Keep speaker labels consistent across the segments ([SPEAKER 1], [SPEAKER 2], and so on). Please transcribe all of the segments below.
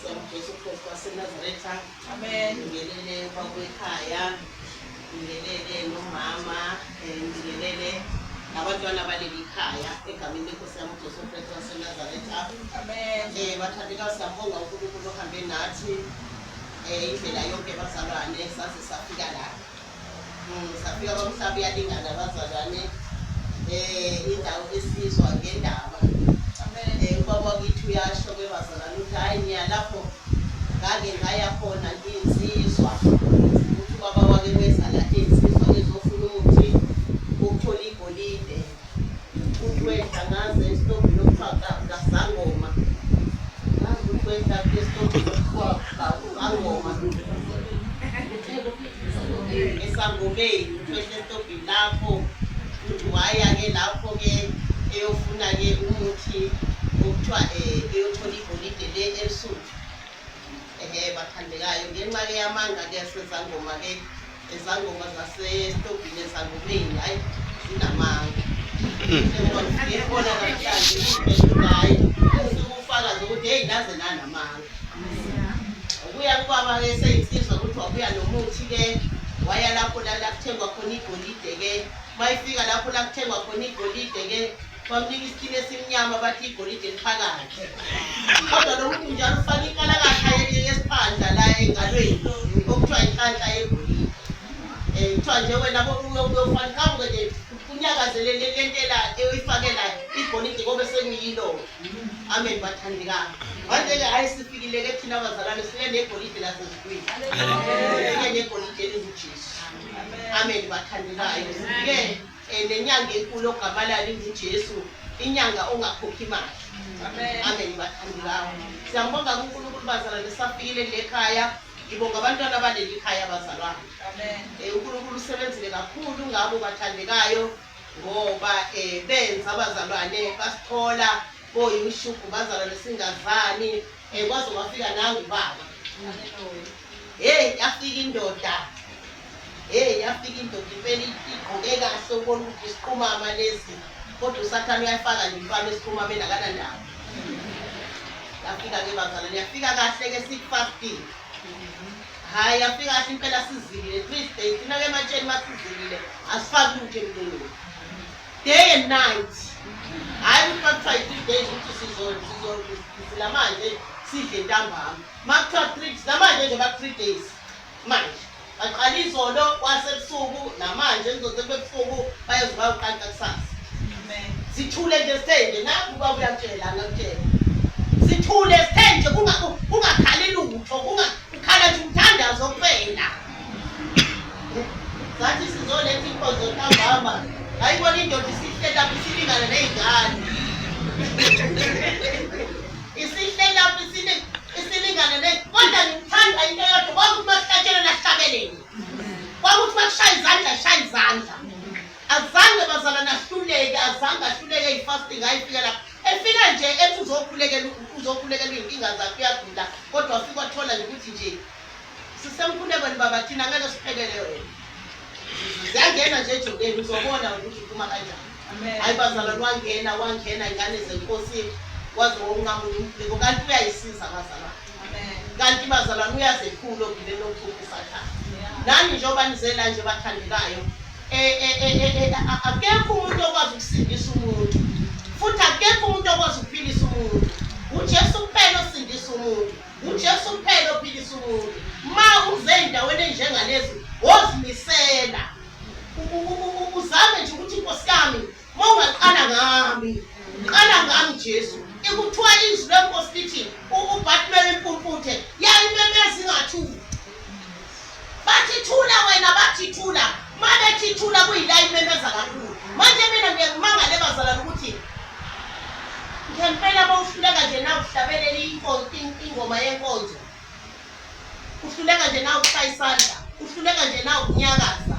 [SPEAKER 1] lenkosi yami Jesu Kristu waseNazaretha.
[SPEAKER 2] Amen.
[SPEAKER 1] Ngibingelele ubaba ekhaya, ngibingelele nomama, ngibingelele nabantwana baleli khaya egameni lenkosi yami Jesu Kristu waseNazaretha.
[SPEAKER 2] Amen.
[SPEAKER 1] Bathandeka, siyabonga uNkulunkulu ohambe nathi indlela yonke bazalwane saze safika la. Safika kwamhlaba uyalingana bazalwane, indawo esizwa ngendaba.
[SPEAKER 2] Amen.
[SPEAKER 1] Ubaba wakithi uyasho ke bazalwane ukuthi hayi ngiya lapho ngake ngaya khona insizwa, ukuthi ubaba wake weza la insizwa ezofuna umuthi wokuthola igolide. Uthi wehla ngaze esitobhini okuthiwa kasangoma. Ngazi ukuthi wehla esitobhini okuthiwa kasangoma. Esangomeni uthi wehla esitobhini lapho, uthi waya-ke lapho-ke eyofuna-ke umuthi okuthiwa eyothola igolide le elisuthu. Bathandekayo, ngenxa-ke yamanga-ke asezangoma-ke, izangoma zasesitobhini esangomeni, hhayi zinamanga. Njengoba ngifike khona namhlanje ukuthi hhayi usukufakaza ukuthi heyi naze nanamanga. Ubuya kubaba-ke seyinsizwa ukuthi wabuya nomuthi-ke, waya lapho la la kuthengwa khona igolide-ke. Uma ifika lapho la kuthengwa khona igolide-ke, bamnika isitini esimnyama bathi igolide liphakathi. Kodwa lo muntu njalo ufaka inkalakatha yesiphandla la engalweni okuthiwa inhlanhla yegolide. Kuthiwa nje wena uyofana qhamuke nje unyakazele le ntela oyifakela igolide kobe sengiyilo. Amen bathandekayo. Manje-ke hhayi sifikile-ke thina bazalwane sifike negolide lasezulwini. Sifike negolide elinguJesu. Amen bathandekayo. Sifike nenyanga enkulu ogama layo linguJesu, inyanga ongakhokhi imali.
[SPEAKER 2] Amen.
[SPEAKER 1] Amen bathandekayo. Siyambonga kuNkulunkulu bazalwane safikile kule khaya. Ngibonga abantwana baleli khaya bazalwane.
[SPEAKER 2] Amen.
[SPEAKER 1] uNkulunkulu usebenzile kakhulu ngabo bathandekayo ngoba benza abazalwane basithola boyushugu bazalwane singazani, kwaze kwafika nangu baba. Hey yafika indoda. Hey yafika indoda impela igqoke kahle ubona ukuthi isiqhumama lesi. Kodwa uSathane uyayifaka nje umfana esiqhumameni akanandaba. Yafika ke bazalwane, yafika kahle ke sikufasting. Hayi yafika kahle impela sizilile 3 days. Thina ke ematsheni masizilile asifaki lutho emlonyeni. Day and night. Hayi ukuthi makuthiwa yi-3 days ukuthi sizila manje sidle ntambama. Makuthiwa 3 namanje nje ba 3 days manje. Baqala izolo kwasebusuku namanje kuzoze kube busuku bayoze bayoqanqa kusasa.
[SPEAKER 2] Amen.
[SPEAKER 1] Sithule nje sithe nje nakhu ubaba uyakutshela ngakutshela. Sithule sithe nje kungakhali lutho, kukhala nje umthandazo kuphela. Sathi sizoletha inkonzo ntambama, ngayibona indoda isihle lapho isilingana nezingane. Isihle lapho isilingana ne kodwa ngithanda into eyodwa, kwakuthi makuhlatshelwe lahlabelele. Kwakuthi makushaya izandla shaya izandla. Azange bazalwane ahluleke, azange ahluleke i-fasting ayifika lapho. Efika nje ethi uzokhulekela iy'nkinga zakhe uyagula, kodwa wafika wathola nje ukuthi nje sisemkhulekweni baba thina ngeke siphekele wena. Ziyangena nje ejokeni uzobona ukuthi uphuma kanjani.
[SPEAKER 2] Amen.
[SPEAKER 1] Hayi bazalwane wangena wangena ingane zenkosi waze wonqamula umkhuleko kanti uyayisiza bazalwane.
[SPEAKER 2] Amen.
[SPEAKER 1] Kanti bazalwane uyazephula ogibeni lokuthupha uSathane. Nani njengoba nizela nje bathandekayo, akekho umuntu okwazi ukusindisa umuntu, futhi akekho umuntu okwazi ukuphilisa umuntu. uJesu kuphela osindisa umuntu, uJesu kuphela ophilisa umuntu. Ma uze endaweni enjengalezi wozimisela, uzame nje ukuthi Nkosi yami uma ungaqala ngami, qala ngami Jesu. Ikuthiwa izwi lenkosi lithi uBartimeyu impumputhe yayimemeza ingathuki. Bathi thula wena, bathi thula. Ma bethi thula kuyila imemeza kakhulu. Manje mina ngiyangimangale bazalwane ukuthi ngempela bawuhluleka nje na uhlabelela ingoma yenkonzo. Uhluleka nje na ukushaya isandla, uhluleka nje na ukunyakaza.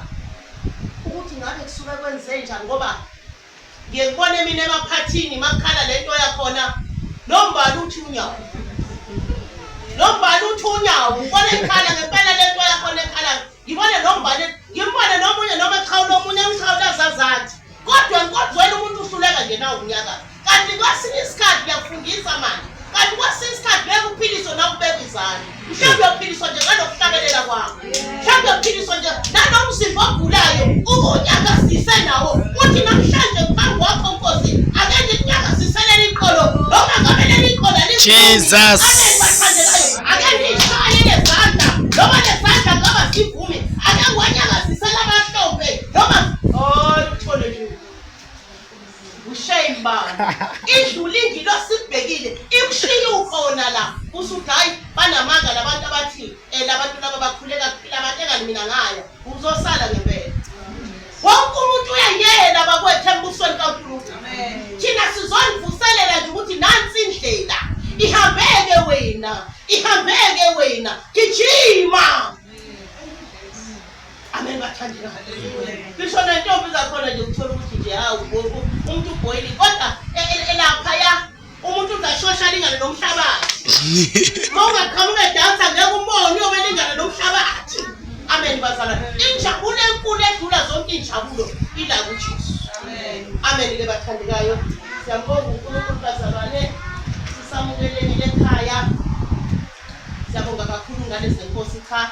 [SPEAKER 1] Ukuthi ngabe kusuke kwenze njani, ngoba ngiye ngibone mina emaphathini makukhala lento yakhona nombala uthi unyawo. Nombala uthi unyawo, ngibone ikhala ngempela lento yakhona ekhala. Ngibone nombala, ngimbone nomunye noma eqhawula omunye emqhawula azazathi. Kodwa enkonzweni umuntu uhluleka nje na ukunyakaza. Kanti kwesinye isikhathi ngiyakufundisa manje. Kanti kwesinye isikhathi ngeke uphiliswe na ukubekwa Mhlawumbe uyophiliswa nje ngalokuhlabelela kwakho. Mhlawumbe uyophiliswa nje nanomzimba ogulayo ukunyakazise nawo. Uthi namhlanje phambi kwakho Nkosi, ake ngikunyakazise leli qolo noma ngabe leli qolo alivumi.
[SPEAKER 3] Jesus.
[SPEAKER 1] Amen bathandekayo. Ake ngishaye lezandla noma lezandla ngaba sivumi. Ake ngiwanyakazise lamahlombe noma oh uthole nje. Ushame baba. Idlula ingilosi ibhekile, ikushiya ukhona la. Usuthi hayi banamanga labantu abathi labantu laba bakhuleka kuphila abantu engani mina ngaya. Uzosala ngempela. Wonke umuntu uyanyela bakwethu embusweni kaNkulunkulu. Thina sizonivuselela nje ukuthi nansi indlela. Ihambeke wena, ihambeke wena. Gijima. Amen bathandekayo. Ngisho nentombi zakhona nje uthola ukuthi nje hawu ngoku umuntu ubhoyili kodwa elaphaya umuntu uzashosha lingane nomhlabathi. Uma ungaqhamuka edansa ngeke umbone uyobe lingane nomhlabathi. Amen bazalwane. Injabulo enkulu edlula zonke injabulo ila kuJesu. Amen ke bathandekayo. Siyambonga uNkulunkulu bazalwane. Sisamukeleni ekhaya. Siyabonga kakhulu ngane zenkosi cha.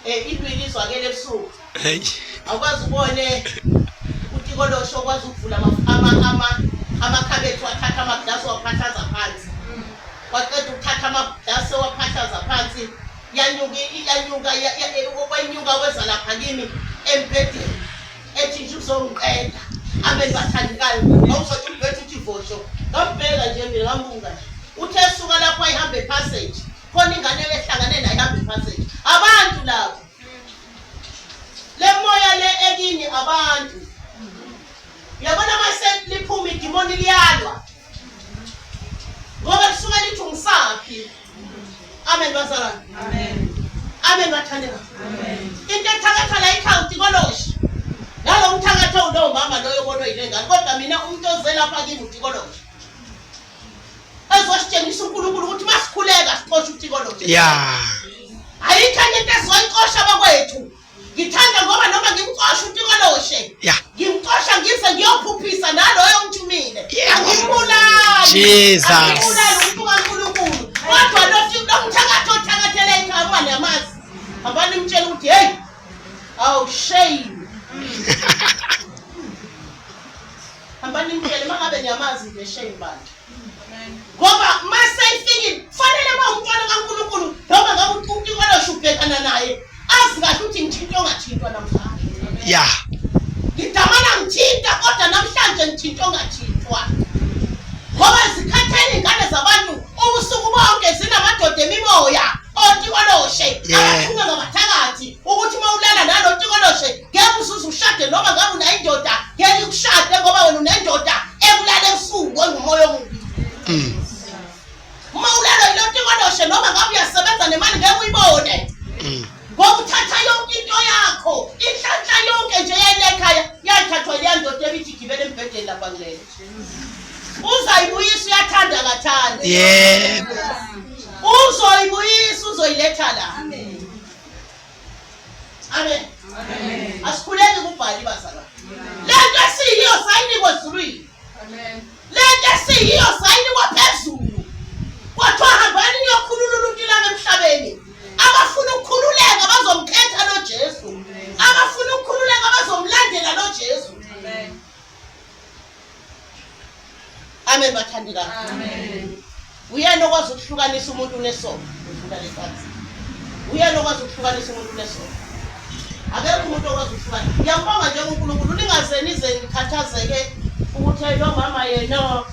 [SPEAKER 1] Ilwili izwakele ebusuku.
[SPEAKER 3] Hey.
[SPEAKER 1] Awukwazi ubone utikolosho okwazi ukuvula amakhabethe wathatha amaglasi waphahlaza phansi. Waqeda ukuthatha amaglasi waphahlaza phansi. Yanyuka yanyuka kwenyuka kweza lapha kimi embhedeni. Ethi nje uzongiqeda. Amen bathandekayo. Awuzothi umbhede uthi vosho. Ngambheka nje mina ngambuka nje. Uthe esuka lapho ayihambe passage. Khona ingane ehlangane naye ihambe passage. Abantu labo. Le moya le ekini abantu. Uyabona mase liphuma idimoni liyalwa. Ngoba lisuke lithi ungisaphi. Amen bazalwane.
[SPEAKER 2] Amen.
[SPEAKER 1] Amen bathandeka.
[SPEAKER 2] Amen.
[SPEAKER 1] Into ethakatha la ekhaya utikoloshe. Nalo umthakatha ulowo mama loyo obonwa yile ngane kodwa mina umuntu oze lapha kimi utikoloshe. Ezositshengisa uNkulunkulu ukuthi masikhuleka sixoshe utikoloshe.
[SPEAKER 3] Yeah.
[SPEAKER 1] Ayikho enye into ezoyixosha bakwethu. Ngithanda ngoba noma ngimxosha utikoloshe.
[SPEAKER 3] Yeah.
[SPEAKER 1] Ngimxosha ngize ngiyophuphisa naloyo ongithumile.
[SPEAKER 3] Yeah.
[SPEAKER 1] Angimubulali.
[SPEAKER 3] Jesus.
[SPEAKER 1] Angimubulali umuntu kaNkulunkulu. Kodwa lo mthakatho othakathele ekhaya uma niyamazi. Hambani nimtshele ukuthi hey, awu shame. Hambani nimtshele mangabe niyamazi nje shame bantu. Ngoba mase ifikile kufanele uma umntwana kaNkulunkulu noma ngabe utikoloshe ubhekana naye azi kahle ukuthi ngithinta ongathintwa namhlanje.
[SPEAKER 3] Yeah.
[SPEAKER 1] Ngidamana ngithinta kodwa namhlanje ngithinta ongathintwa. Ngoba zikhathele ingane zabantu ubusuku bonke zinamadoda emimoya otikoloshe
[SPEAKER 3] Yeah.
[SPEAKER 1] abathunywa ngabathakathi ukuthi uma ulala nalo tikoloshe ngeke uzuze ushade noma ngabe unayo indoda ngeke ikushade ngoba wena unendoda ekulala ebusuku engumoya omubi. Uma ulala yilo tikoloshe noma ngabe uyasebenza nemali ngeke uyibone. Ngoba uthatha yonke into yakho, inhlanhla yonke nje yayile ekhaya yayithathwa leya ndoda ebithi igibele embhedeni lapha ngilele. Uzayibuyisa uyathanda kathanda.
[SPEAKER 3] Yebo.
[SPEAKER 1] Uzoyibuyisa uzoyiletha la. Amen. Asikhuleki kubhali bazalwane. Le nto esiyiyo sayinikwa ezulwini.
[SPEAKER 2] Amen.
[SPEAKER 1] Le nto esiyiyo sayinikwa phezulu. Kwathiwa hambani niyokhulula uluntu lami emhlabeni. Abafuna ukukhululeka bazomkhetha lo Jesu. Abafuna ukukhululeka bazomlandela lo Jesu.
[SPEAKER 2] Amen.
[SPEAKER 1] Amen bathandekayo.
[SPEAKER 2] Amen.
[SPEAKER 1] Uyena okwazi ukuhlukanisa umuntu nesono udlula lesathi. Uyena okwazi ukuhlukanisa umuntu nesono. Akekho umuntu okwazi ukuhlukanisa. Ngiyambonga nje uNkulunkulu ningaze nize nikhathazeke ukuthi hey, lo mama yena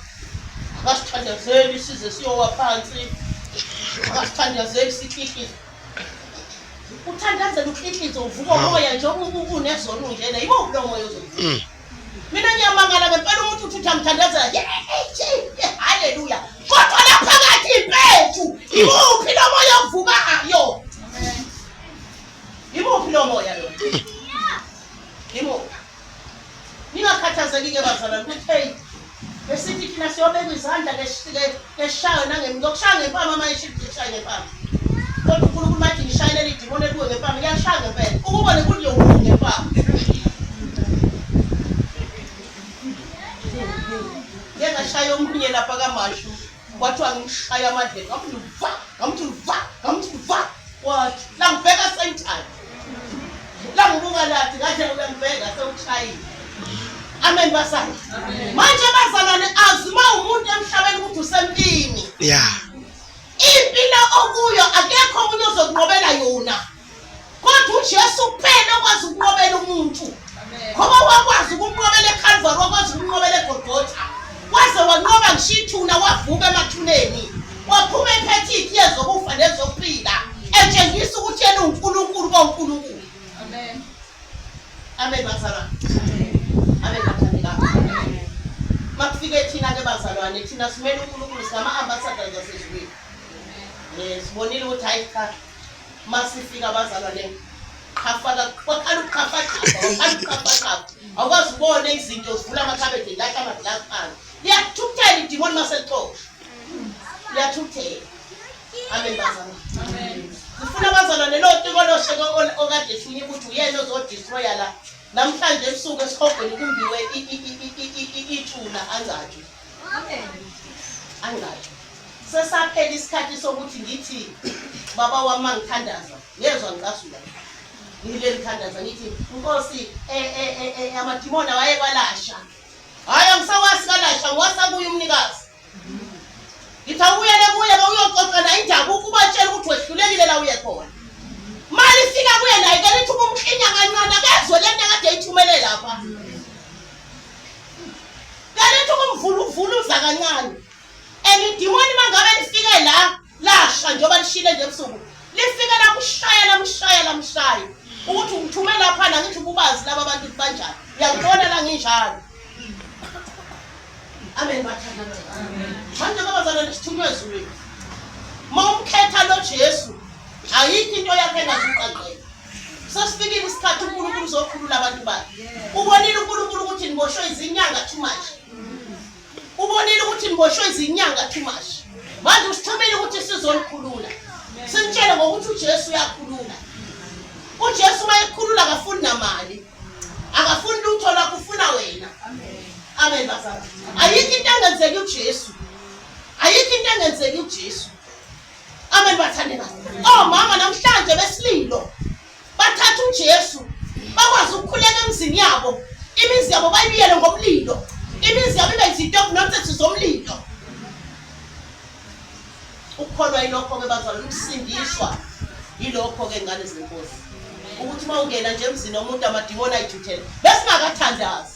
[SPEAKER 1] akasithandazeli size siyowa phansi. Akasithandazeli sikhihlize. Uthandazela ukhihlize uvuka umoya nje unezono njena. Yibo lo moya ozovuka. Mina ngiyamangala ngempela umuntu uthi uthi amthandazela. Haleluya. Kodwa laphakathi impethu imuphi lo moya ovukayo? Imuphi lo moya lo? Imuphi? Ningakhathazeki ke bazalwane ukuthi hey besithi thina siyobeka izandla keshayo nangemlokushaya ngempama manje shaya ngempama. Kodwa uNkulunkulu mathi ngishayelele idimoni eliwe ngempama liyashaya ngempela. Ukubone kuliyovuka ngempama. Ngeke ngashaya omunye lapha kaMashu. Kwathiwa ngimshaya amadlebe ngamthi va, ngamthi va, ngamthi va. Wathi langibheka same time. Langibuka lathi kahle uyangibheka sewushayile. Amen basana. Manje bazalwane azi uma umuntu emhlabeni ukuthi usempini.
[SPEAKER 3] Yeah.
[SPEAKER 1] Impi le okuyo akekho omunye ozokunqobela yona. Kodwa uJesu kuphela okwazi ukunqobela umuntu. Ngoba wakwazi ukunqobela eCalvary, wakwazi ukunqobela eGolgotha. Waze wanqoba ngisho ithuna wavuka emathuneni. Waphuma ephethe iy'khiye zokufa nezokuphila. Etshengisa ukuthi yena uwuNkulunkulu konkulunkulu.
[SPEAKER 2] Amen.
[SPEAKER 1] Amen bazalwane. Amen bathandekayo. Makufike thina ke bazalwane thina simele uNkulunkulu singama ambassadors asezulwini. Eh sibonile ukuthi hayi cha masifika bazalwane qhafaka kwakhala uqhafaqhafa wakhala uqhafaqhafa awukwazi ubone izinto zivula amakhabethe lahla amaglasi phansi liyathukuthela idimoni maselixosha liyathukuthela amen bazalwane sifuna abazalwane lo tikoloshe okade ehlunye ukuthi uyena ozodestroya la namhlanje ebusuku esihogweni kumbiwe ithuna angcatshwe angcatshwe sesaphela isikhathi sokuthi ngithi baba wami mangithandaza ngezwa ngicasula ngile ngithandaza ngithi nkosi eh, eh, eh, amadimoni awaye kwalasha hhayi angisawasi kalasha ngiwasa kuye umnikazi ngithi awubuyele kuye ke uyoxoxa naye indaba ubatshela ukuthi wehlulekile la uye khona mali ifika kuye naye ke lithi ubumklinya kancane akezwe le nto akade eyithumele lapha ke lithi ukumvuluvuluza kancane and idimoni uma ngabe lifike la lasha njengoba lishile nje ebusuku lifike lakushaya lamshaya lamshaya ukuthi ungithume laphana ngithi ububazi laba bantu ukuthi banjani uyangibona la nginjalo amen bathandana manje babazalwane sithunywe ezulwini uma umkhetha lo Jesu ayikho into yakhe engazuqaqela sesifikile isikhathi uNkulunkulu uzokhulula abantu bakhe ubonile uNkulunkulu ukuthi niboshwe izinyanga too much Ubonile ukuthi niboshwe izinyanga too much. Manje usithumile ukuthi sizonikhulula. Simtshele ngokuthi uJesu uyakhulula. UJesu uma ekhulula akafuni namali. Akafuni lutho lakho ufuna wena. Amen bazalwane. Ayikho into engenzeki uJesu. Ayikho into engenzeki uJesu. Amen bathandekayo. Oh mama namhlanje besililo. Bathatha uJesu bakwazi ukukhuleka emizini yabo, imizi yabo bayibiyele ngomlilo, imizi yabo ibe izitofu nonsense zomlilo. Ukukholwa yilokho-ke bazalwane, ukusindiswa yilokho-ke ngane zenkosi, ukuthi uma ungena nje emzini womuntu amadimoni ayithuthele. Besingakathandazi,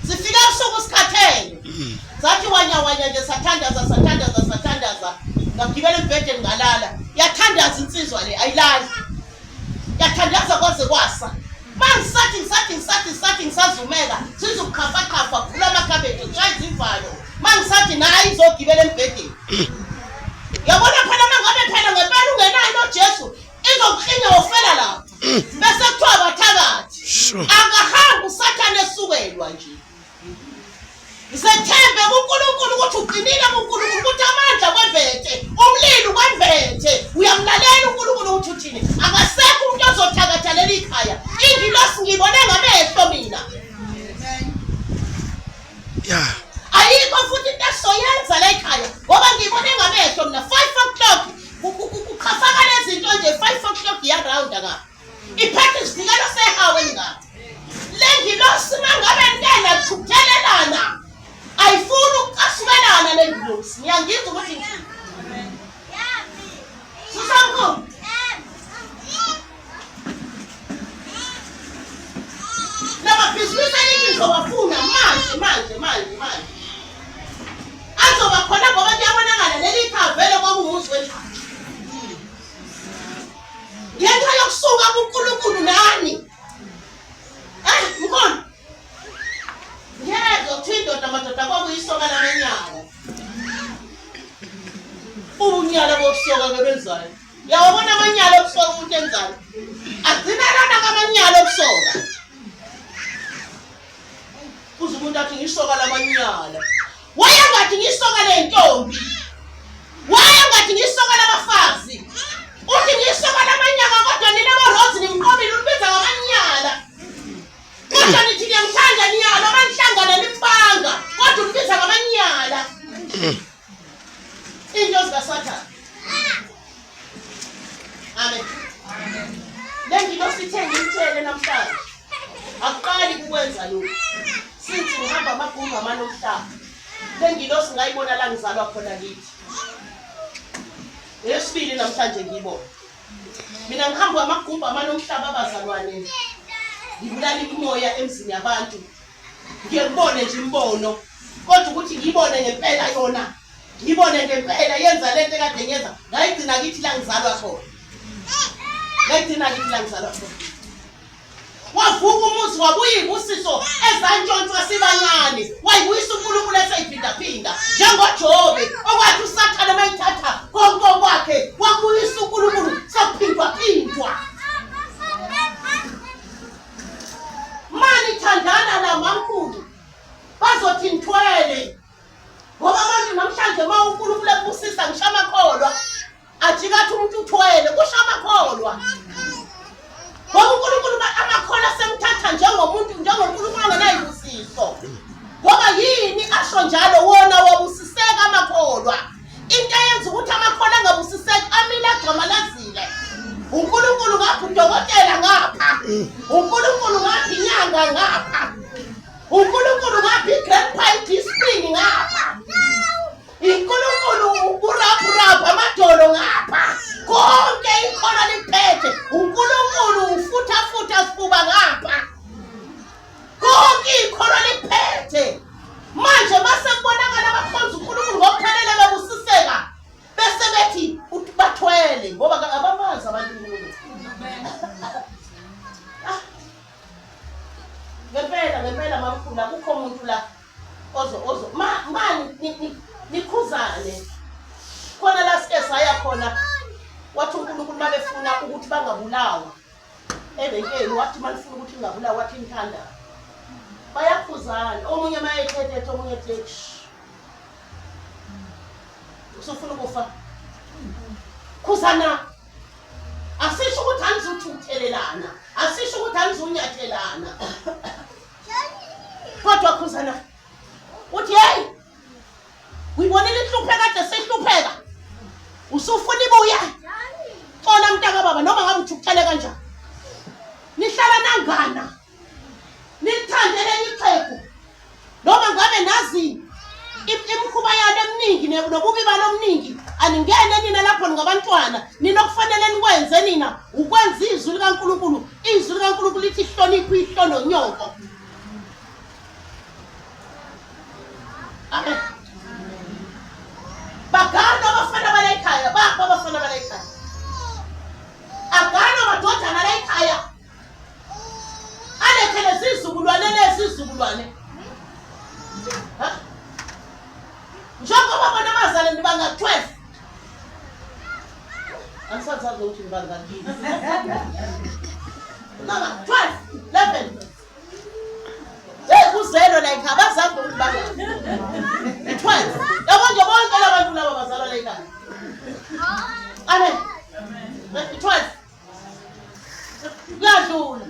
[SPEAKER 1] sifike ebusuku sikhathele, sathi wanyawanya nje sathandaza sathandaza sathandaza, ngagibela embhedeni ngalala. Yathandaza insizwa le, ayilali. Yathandaza kwaze kwasa. Mangisathi ngisathi ngisathi ngisathi ngisazumeka sizoqhafaqhafa vula amakhabethe kushaya izivalo. Mangisathi nayi izogibela embhedeni. Yabona phela mangabe phela ngempela ungenayo noJesu izokuklinya wofela lapha. Bese kuthiwa bathakathi. Akahambi uSathane esukelwa nje. Ngisethembe kuNkulunkulu ukuthi uqinile kuNkulunkulu ukuthi amandla kwemvethe umlilo kwemvethe uyamlalela uNkulunkulu ukuthi uthini akasekho umuntu ozothakatha leli khaya ingilosi ngiyibone ngamehlo mina
[SPEAKER 3] yeah
[SPEAKER 1] ayikho futhi into esizoyenza la ekhaya ngoba ngiyibone ngamehlo mina 5 o'clock kuqhafaka lezinto nje 5 o'clock iyarounda ngapha iphethe isivikelo sehawu elingaka le ngilosi mangabe nena thukuthelelana ayifuni ukucasukelana le ngilosi ngiyangizwa ukuthi ngithini susamkhulu lamabhizinisi elithi ngizowafuna manje manje manje manje azoba khona ngoba kuyabonakala leli khaya vele kwakuwumuzi wendlala ngenxa yokusuka kuNkulunkulu nani eh mkhulu ngiyezwa kuthiwa indoda madoda kwakuyisoka lamenyala ubunyala bokusoka ke benzayo uyawabona amanyala okusoka umuntu enzayo agcina lana kamanyala okusoka uze umuntu athi ngisoka lamanyala wayengathi ngisoka lentombi wayengathi ngisoka labafazi uthi ngisoka lamanyaka kodwa nina borozi nimqobile unibiza ngamanyala kodwa nithi niyamthanda niyalo manihlangana nimbanga kodwa unibiza ngamanyala into zikasathane Amen. Le ngilosi ithe ngimtshele namhlanje. Akuqali kukwenza lokhu. Since ngihamba amagumbi amane omhlaba. Le ngilosi ngayibona la ngizalwa khona kithi. Eyesibili namhlanje ngiyibona. Mina ngihamba amagumbi amane omhlaba abazalwane. Ngibulala imimoya emzini yabantu. Ngiye ngibone nje imibono. Kodwa ukuthi ngiyibone ngempela yona ngibone ngempela yenza lento ekade ngiyenza ngayigcina kithi la ngizalwa khona ngayigcina kithi la ngizalwa khona wavuka umuzi wabuya ibusiso ezantshontshwa sibancane wayibuyisa uNkulunkulu eseyiphindaphinda njengoJobe okwathi uSathane mayithatha konke okwakhe wabuyisa uNkulunkulu sekuphindwaphindwa mani thandana la mamkhulu bazothi ngithwele ngoba abantu namhlanje uma uNkulunkulu ekubusisa ngisho amakholwa ajika athi umuntu uthwele kusho amakholwa ngoba uNkulunkulu amakholwa semthatha njengomuntu njengoNkulunkulu ongenayibusiso ngoba yini asho njalo wona wabusiseka amakholwa into eyenza ukuthi amakholwa angabusiseki amile agxamalazile uNkulunkulu ngapha udokotela ngapha uNkulunkulu ngapha inyanga ngapha uNkulunkulu ngapha i-grandpa i-spring ngapha uNkulunkulu urabhurabhu amadolo ngapha konke ikhona liphethe uNkulunkulu ufuthafutha sifuba ngapha konke ikhona liphethe manje mase kubonakala abakhonza uNkulunkulu ngokuphelele bebusiseka bese bethi bathwele ngoba abamazi abantu uNkulunkulu Ngempela ngempela mamkhulu akukho muntu la ozo ozo ma mani nikhuzane khona la sike saya khona wathi uNkulunkulu mabefuna ukuthi bangabulawa erenkeni wathi manifuna ukuthi ngabulawa wathi nithanda bayakhuzana omunye mayethethethe omunye ethe usufuna ukufa khuzana Asisho ukuthi anizuthuthelelana, asisho ukuthi anizunyathelana. Kodwa khuzana uthi hey uyibonile inhlupheka kade sehlupheka. Usufuna ibuya. Xola mntaka baba noma ngabe uthukuthele kanjani. Nihlala nangana. Nithandele ixhegu. Noma ngabe nazi imikhuba yalo eminingi nobubi balo omningi aningene nina lapho ningabantwana nina okufanele nikwenze nina ukwenza izwi likaNkulunkulu izwi likaNkulunkulu lithi hlonipha uyihlo nonyoko amen bagana abafana bala ekhaya bapha abafana bala ekhaya agana amadodana la ekhaya alethe lesizukulwane lesizukulwane njengoba bona abazali nibanga 12 angisazazi ukuthi nibanga kini nibanga 12 11 hey kuzelo like abazali ukuthi banga 12 yabo nje bonke labantu laba bazalwa la ekhaya amen 12 kuyadlula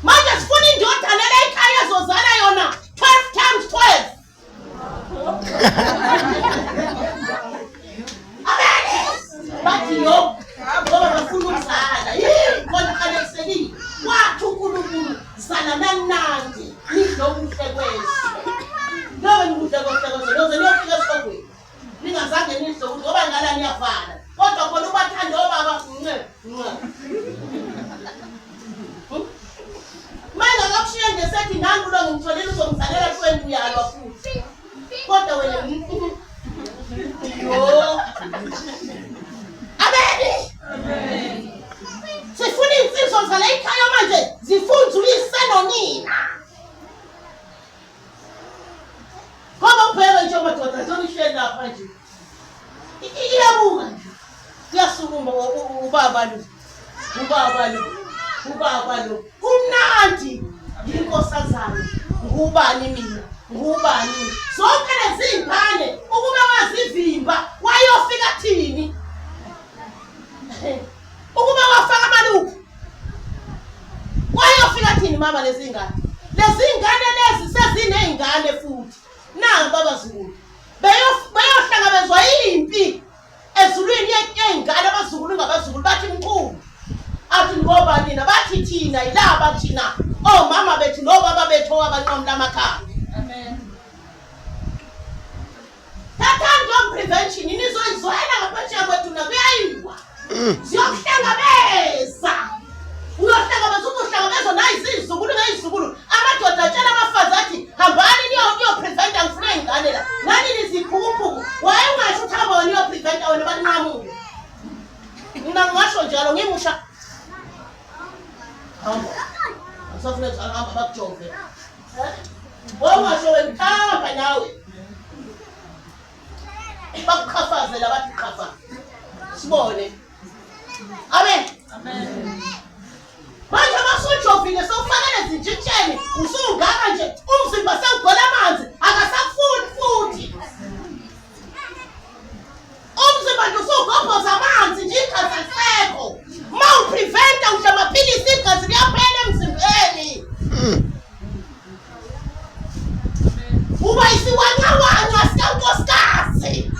[SPEAKER 1] manje sifuna indodana la ekhaya ezozala yona 12 times 12 bathi yo ngoba bafuna ukuzala yini khona qalekisekile wathi uNkulunkulu zala nanandi nidle okuhle kwezwe njengoba nikudle kohle kwezwe noze niyofika esihogweni ningazange nidle ukuthi ngoba ngala niyafana kodwa khona ubathanda obaba nce nce manje akakushiye nje sethi nangu lo ngimtholile uzomzalela 20 uyalwa futhi kodwa wena yo ameni sifuna iy'nsizwa zala ekhaya manje zifunza uyise nonina Ngoba ubheke nje madoda njengoba ihleli lapha nje. Iyabuka nje. Kuyasukuma ubaba lo. Ubaba lo. Ubaba lo. Kumnandi inkosazana. Ngubani mina? Ngubani? Zonke lezi zingane ukube wazivimba wayofika thini? Ukuba wafaka amaluphu Wayofika thini mama lezi ngane? Lezi ngane lezi sezinezingane futhi. Nangu abazukulu. Beyohlangabezwa impi ezulwini yezingane abazukulu ngabazukulu bathi mkhulu. Ningobani na? Bathi thina yilaba thina omama bethu nobaba bethu owabanqamula amakhanda.
[SPEAKER 2] Amen.
[SPEAKER 1] Thathani lo prevention nizoyizwela ngaphesheya kwethu na kuyayiwa. Ziyokuhlangabeza. Uyohlangabeza uzohlangabezwa nayizizukulu ngeyizukulu. Amadoda atshela abafazi athi hambani niyo preventa ngifuna ingane la. Nani niziphukuphuku. Waye ungasho ukuthi hamba wena niyo-preventa wena baninqamule. Mina ngingasho njalo ngimusha. Hamba. Angisafuna ukuthi hamba bakujove. Wawungasho wena hamba nawe. Bakuqhafazela bathi qhafa. Sibone. Amen.
[SPEAKER 2] Amen.
[SPEAKER 1] Manje masujovile sewufakele zinjintsheni usungaka nje umzimba sewugcwele amanzi akasakufuni futhi. Umzimba nje usugobhoza amanzi nje igazi alisekho. Ma upreventa udla amaphilisi igazi liyaphela emzimbeni. Uba isiwancawanca sikankosikazi.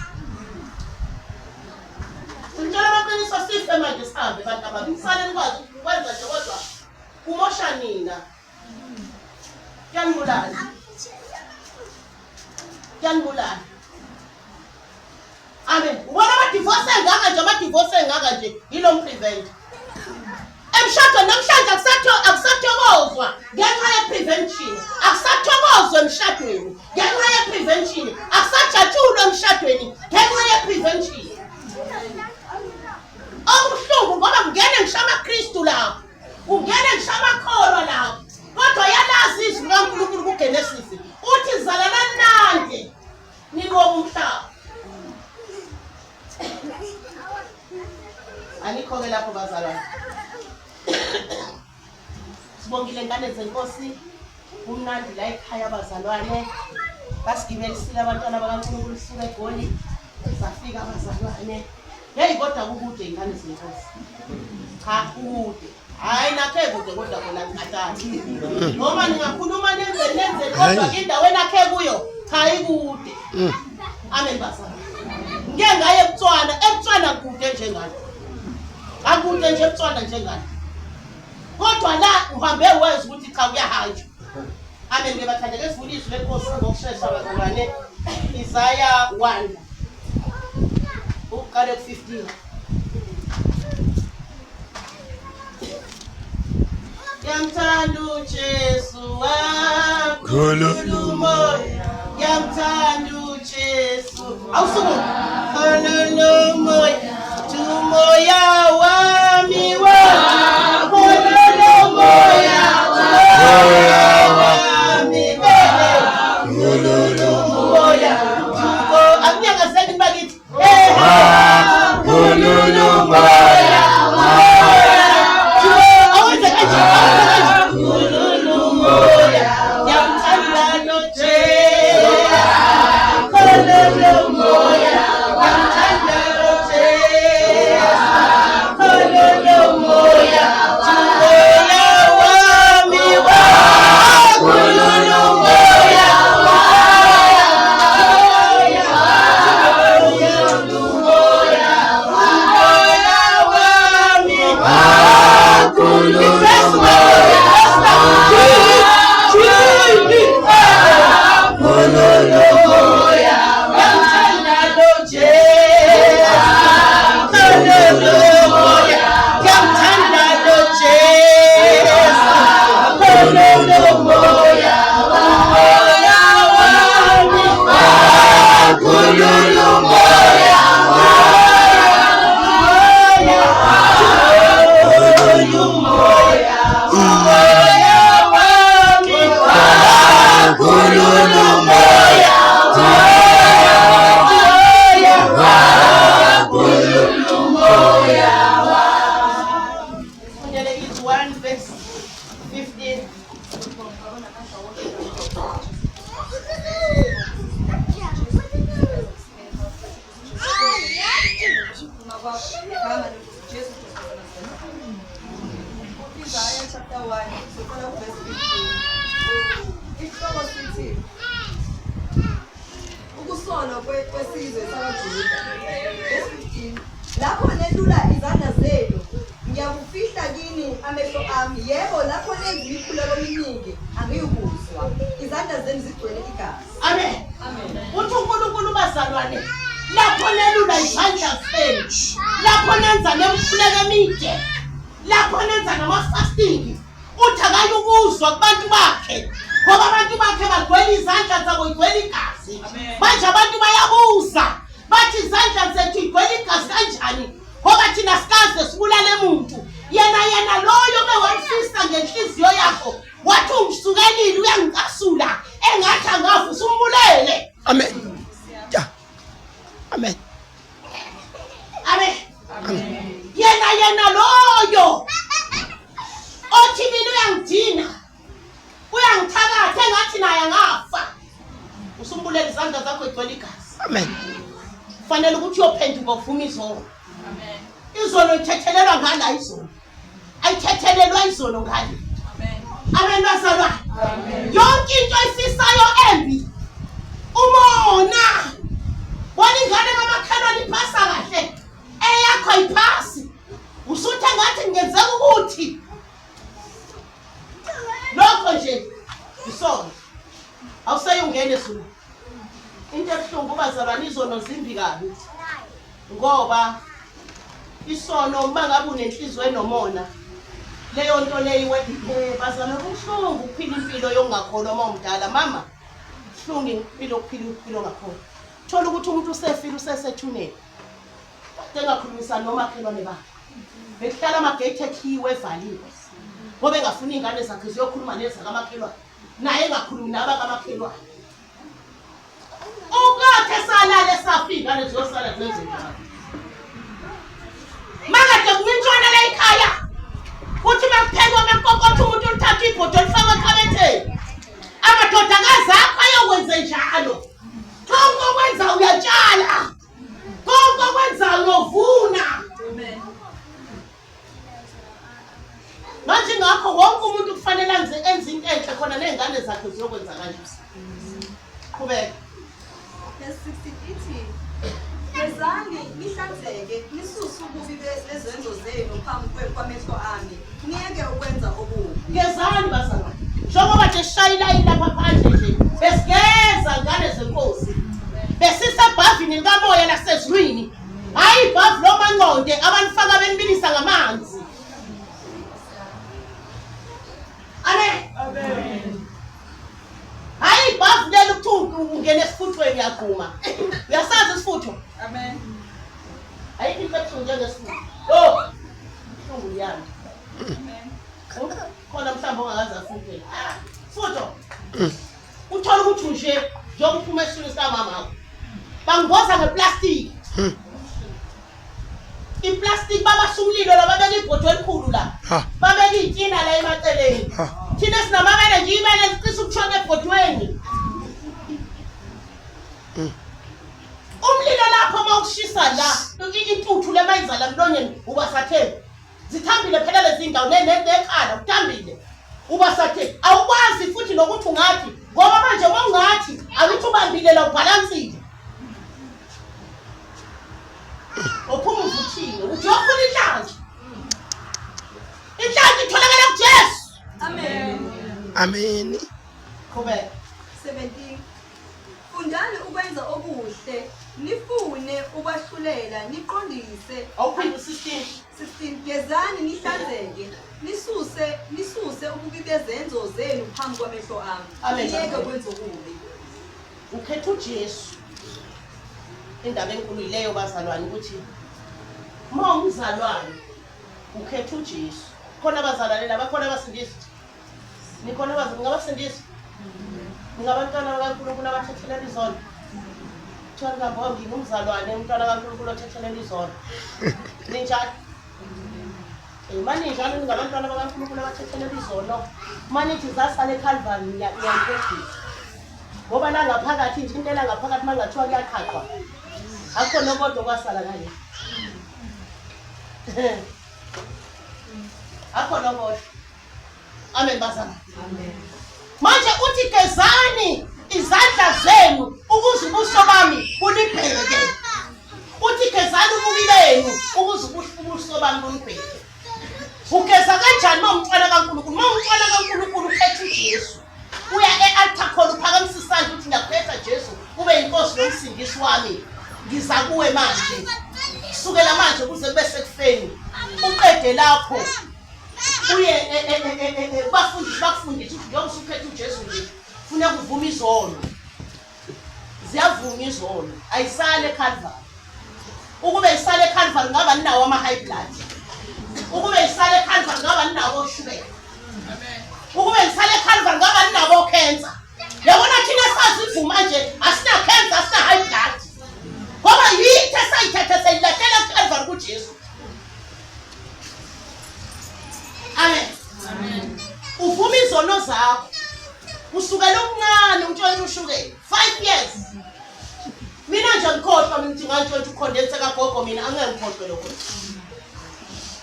[SPEAKER 1] Ngitshela amaqiniso sife manje sihambe bantu ababi. Kufanele nikwazi ukwenza nje kodwa kumosha nina. Kuyanibulala. Kuyanibulala. Amen. Ubona ama-divorce engaka nje ama-divorce engaka nje yilo prevent. Emshadweni namhlanje akusathokozwa ngenxa ye-prevention. Akusathokozwa emshadweni ngenxa ye-prevention. Akusajatshulwa emshadweni ngenxa ye-prevention. Okubuhlungu ngoba kungene ngisho amaKristu lapho. Kungene ngisho amakholwa lapho. Kodwa yalazi izwi likaNkulunkulu kuGenesis. Uthi zalanani nande ninqobe umhlaba. Anikho-ke lapho bazalwane. Sibongile ngane zenkosi. Kumnandi la ekhaya bazalwane. Basigibelisile abantwana bakaNkulunkulu suka eGoli. Safika bazalwane. Hey kodwa kukude ingane zenkosi. Cha kukude. Hayi nakhe kude kodwa kona ngikhathathi. Noma ningakhuluma nenze nenze kodwa indawo enakhe kuyo cha ikude. Amen bazalwane. Ngike ngaye eBotswana, eBotswana kude njengani. Akude nje eBotswana njengani. Kodwa la uhambe wezwa ukuthi cha kuyahanjwa. Amen ke bathandeke sivule izwi lenkosi ngokushesha bazalwane. Isaiah 1. Uqale ku-15. Ngiyamthanda uJesu wakhulula umoya. Ngiyamthanda uJesu. Awusukume. Khulula umoya. Umoya wami wakhulula umoya. Wami khulula umoya. Akunyakazeki bakithi.
[SPEAKER 3] Khulula umoya.
[SPEAKER 1] Awenze kanje, awenze kanje. Khulula umoya. Ngiyamthanda lo Jesu. Khulula umoya. Ngiyamthanda lo Jesu. Khulula umoya. Umoya wami wakhulula umoya. Umoya wami.
[SPEAKER 3] Khulula umoya. Khulula umoya.
[SPEAKER 1] Ngiyamthanda lo Jesu. Khulula umoya. Ngiyamthanda lo Jesu. Khulula umoya. Umoya wami.
[SPEAKER 3] Khulula umoya.
[SPEAKER 1] Umoya wami.
[SPEAKER 3] Khulula umoya. Khulula umoya.
[SPEAKER 1] Fundele izwi 1 verse 15.
[SPEAKER 2] Jesu Isaiah chapter 1 soqala kuverse 15. Isihloko sithi ukusolwa kwesizwe sakaJuda. Verse 15. Lapho nelula izandla zenu Ngiyakufihla kini amehlo ami, yebo, lapho nenza imikhuleko eminingi angiyukuzwa. Izandla zenu zigcwele igazi.
[SPEAKER 1] Amen.
[SPEAKER 2] Amen.
[SPEAKER 1] Uthi uNkulunkulu bazalwane, lapho nelula izandla zenu, lapho nenza nemikhuleko emide, lapho nenza nama-fasting, uthi akayukuzwa kubantu bakhe ngoba abantu bakhe bagcwele izandla zabo igcwele igazi. Manje abantu bayabuza bathi izandla zethu igcwele igazi kanjani ngoba thina sikaze sibulale muntu. Yena yena loyo bewamfisa ngenhliziyo yakho wathi ungisukelile uyangicasula engathi angafa usumbulele.
[SPEAKER 4] Amen. Ja. Amen.
[SPEAKER 1] Amen. Yena yena loyo othi mina uyangidina uyangithakatha engathi naye angafa usumbulela izandla zakho igcwele igazi.
[SPEAKER 4] Amen.
[SPEAKER 1] Kufanele ukuthi uyophenduka uvume izono. Izono ithethelelwa ngala izono. Ayithethelelwa izono ngale. Amen bazalwane. Yonke into oyifisayo embi umona. Bona ingane kamakhelwane iphasa kahle eyakho ayiphasi. Usuthe ngathi kungenzeka ukuthi lokho nje isono. Awuseyungena ezulwini. Into ebuhlungu bazalwane izono zimbi kabi. Ngoba isono uma ngabe unenhliziyo enomona leyo nto leyo bazalwane kubuhlungu ukuphila impilo yokungakholwa uma umdala mama. Buhlungu impilo ukuphila impilo ongakholwa. Thola ukuthi umuntu usefile usesethuneni. Kade engakhulumisani nomakhelwane bakhe. Bekuhlala amagate ekhiwe evaliwe. Ngoba engafuni iy'ngane zakhe ziyokhuluma nezakamakhelwane. Naye engakhulumi nabakamakhelwane. Ukathe salale safa iy'ngane ziyosala zenze njalo. Makade kuncintshwana la ekhaya. Kuthi makuphekwa makokotha umuntu olithatha ibhodo olifaka ekhabetheni. Amadodakazi akho ayokwenze njalo. Konke okwenza uyatshala. Konke okwenza uyovuna. Manje ngakho wonke umuntu kufanele enze enze into enhle khona nezingane zakhe ziyokwenza kanje. Qhubeka.
[SPEAKER 2] Verse 16 ithi, Gezani nihlanzeke, nisuse ububi bezenzo zenu phambi kwamehlo ami, niyeke ukwenza okubi.
[SPEAKER 1] Gezani bazalwane. Njengoba nje sishaya ilayini lapha phandle nje, besigeza ngane zenkosi. Besisebhavini likamoya lasezulwini. Hayi ibhavu lomanqonde abalifaka benibilisa ngamanzi. Amen.
[SPEAKER 2] Amen.
[SPEAKER 1] Hayi ibhavu leli kuthiwa ungena esifuthweni uyagquma. Uyasazi isifutho?
[SPEAKER 2] Amen.
[SPEAKER 1] Ayikho into ebuhlungu njengesifutho. Yo! Buhlungu liyana.
[SPEAKER 2] Amen.
[SPEAKER 1] Khona mhlawumbe ongakaze afuthe. Futho. Uthola ukuthi nje njengoba uphuma esiswini sikamama wakho. Bangiboza ngeplastiki. Iplastiki babasa umlilo la babeka ibhodo elikhulu la. Babeka iy'tina la emaceleni. Thina sinamabele nje ibele liqisa ukushona ebhodweni. Umlilo lapho uma ukushisa la intuthu le mayizala emlonyeni uba satheni. Zithambile phela lezi ndawo nekhala kuthambile. Uba sathe awukwazi futhi nokuthi ungathi ngoba manje uma ungathi akuthi ubambile la ubhalansile. Uphuma uvuthiwe uthi uyofuna inhlanhla. Inhlanhla itholakala kuJesu.
[SPEAKER 2] Amen.
[SPEAKER 4] Amen.
[SPEAKER 1] Qhubeka.
[SPEAKER 2] 17 Fundani ukwenza okuhle, nifune ukwahlulela, niqondise.
[SPEAKER 1] Awuphinde u-16.
[SPEAKER 2] 16 Gezani nihlanzeke, nisuse nisuse ububi bezenzo zenu phambi kwamehlo ami.
[SPEAKER 1] Amen.
[SPEAKER 2] Niyeke ukwenza okubi.
[SPEAKER 1] Ukhetha uJesu. Indaba enkulu yileyo bazalwane ukuthi uma umzalwane ukhetha uJesu. Khona abazalwane laba khona abasindisi. Nikhona abazalwane ngabasindisi. Ningabantwana bakaNkulunkulu abathethelela izono. Kuthiwa ngingabongi ngumzalwane umntwana kaNkulunkulu othethelela izono. Ninjalo? Uma ninjalo ningabantwana bakaNkulunkulu abathethelela izono. Uma nithi zasala eCalvary niyayikhohlisa. Ngoba la ngaphakathi nje into elangaphakathi uma kungathiwa kuyaqhaqhwa. Akukho nokodwa okwasala ngale. Akukho nokodwa. Amen bazalwane.
[SPEAKER 2] Amen.
[SPEAKER 1] Manje uthi gezani izandla zenu ukuze ubuso bami bunibheke. Uthi gezani ububi benu ukuze ubuso bami bunibheke. Wenzelani uma umntwana kaNkulunkulu? Uma umntwana kaNkulunkulu uphethe uJesu. Uya e-altar call uphakamisa isandla uthi ngiyakuphetha Jesu ube yinkosi nomsindisi wami. Ngiza kuwe manje. Kusukela manje kuze kube sekufeni. Uqede lapho. Uye e, e, e, kubafundisi bakufundise ukuthi njengoba usuphethe uJesu nje funeka uvume izono. Ziyavuma izono. Ayisale eCalvary. Ukube isale eCalvary ngaba ninawo ama-high blood. Ukube isale eCalvary ngaba ninawo oshukela. Ukube isale eCalvary ngaba ninabo cancer. Yabona thina sazi ivuma nje asina cancer asina high blood. Ngoba yithi esayithatha sayilahlela kuCalvary kuJesu. Amen. Amen. Uvuma izono zakho. Usukela omncane untshontsha ushukela. 5 years. Mina nje ngikhohlwa mina ukuthi ngantshontsha ukhondense kagogo mina angeke ngikhohlwe lokho.